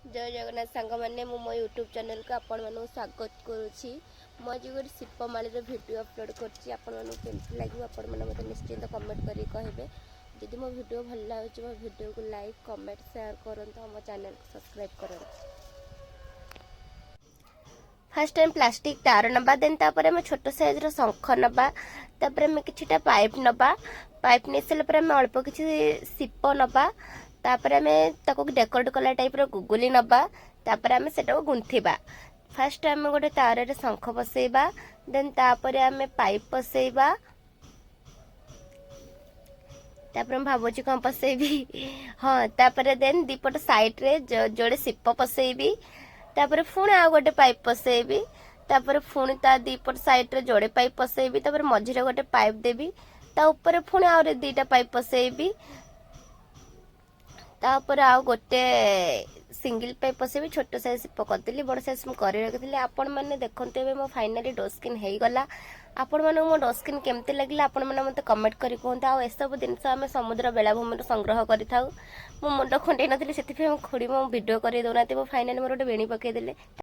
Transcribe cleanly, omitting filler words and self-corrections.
ଜୟ ଜଗନ୍ନାଥ ସାଙ୍ଗମାନେ, ମୁଁ ମୋ ୟୁଟ୍ୟୁବ୍ ଚ୍ୟାନେଲ୍କୁ ଆପଣମାନଙ୍କୁ ସ୍ୱାଗତ କରୁଛି। ମୁଁ ଆଜି ଗୋଟେ ସିପମାଳିର ଭିଡ଼ିଓ ଅପଲୋଡ଼ କରୁଛି। ଆପଣମାନଙ୍କୁ କେମିତି ଲାଗିବ, ଆପଣମାନେ ମୋତେ ନିଶ୍ଚିନ୍ତ କମେଣ୍ଟ କରିକି କହିବେ। ଯଦି ମୋ ଭିଡ଼ିଓ ଭଲ ଲାଗୁଛି, ମୋ ଭିଡ଼ିଓକୁ ଲାଇକ୍, କମେଣ୍ଟ, ସେୟାର କରନ୍ତୁ ଆଉ ମୋ ଚ୍ୟାନେଲ୍କୁ ସବସ୍କ୍ରାଇବ୍ କରନ୍ତୁ। ଫାର୍ଷ୍ଟ ଟାଇମ୍ ପ୍ଲାଷ୍ଟିକ୍ ତାର ନେବା, ଦେନ୍ ତାପରେ ଆମେ ଛୋଟ ସାଇଜ୍ର ଶଙ୍ଖ ନେବା। ତାପରେ ଆମେ କିଛିଟା ପାଇପ୍ ନେବା। ପାଇପ୍ ନେଇ ସାରିଲା ପରେ ଆମେ ଅଳ୍ପ କିଛି ସିପ ନେବା। ତାପରେ ଆମେ ତାକୁ ଡେକୋରେଟ୍ କଲା ଟାଇପ୍ର ଗୁଗୁଲି ନେବା। ତାପରେ ଆମେ ସେଟାକୁ ଗୁନ୍ଥିବା। ଫାର୍ଷ୍ଟ ଆମେ ଗୋଟେ ତାରରେ ଶଙ୍ଖ ବସେଇବା, ଦେନ୍ ତାପରେ ଆମେ ପାଇପ୍ ବସେଇବା। ତାପରେ ମୁଁ ଭାବୁଛି କ'ଣ ପସେଇବି। ହଁ, ତାପରେ ଦେନ୍ ଦିପଟ ସାଇଡ଼୍ରେ ଯୋଡ଼େ ସିପ ପସେଇବି। ତାପରେ ପୁଣି ଆଉ ଗୋଟେ ପାଇପ୍ ପସେଇବି। ତାପରେ ପୁଣି ତା ଦିପଟ ସାଇଡ଼୍ରେ ଯୋଡ଼େ ପାଇପ୍ ପସେଇବି। ତାପରେ ମଝିରେ ଗୋଟେ ପାଇପ୍ ଦେବି। ତା ଉପରେ ପୁଣି ଆହୁରି ଦୁଇଟା ପାଇପ୍ ପସେଇବି। ତାପରେ ଆଉ ଗୋଟେ ସିଙ୍ଗଲ ପାଇପ୍ ପସେଇବି। ଛୋଟ ସାଇଜ୍ ସିପ କରିଦେଲି, ବଡ଼ ସାଇଜ୍ ମୁଁ କରି ରଖିଥିଲି। ଆପଣମାନେ ଦେଖନ୍ତୁ, ଏବେ ମୋ ଫାଇନାଲି ଡୋସ୍କିନ୍ ହେଇଗଲା। ଆପଣମାନଙ୍କୁ ମୋ ଡୋସ୍କିନ୍ କେମିତି ଲାଗିଲା, ଆପଣମାନେ ମୋତେ କମେଣ୍ଟ କରି କୁହନ୍ତୁ। ଆଉ ଏସବୁ ଜିନିଷ ଆମେ ସମୁଦ୍ର ବେଳାଭୂମିରୁ ସଂଗ୍ରହ କରିଥାଉ। ମୁଁ ମୁଣ୍ଡ କୁଣ୍ଡେଇ ନଥିଲି, ସେଥିପାଇଁ ମୋ ଖୁଡ଼ି ମୋ ଭିଡ଼ିଓ କରି ଦେଉନାହାନ୍ତି। ମୁଁ ଫାଇନାଲି ମୋର ଗୋଟେ ବେଣୀ ପକେଇଦେଲେ।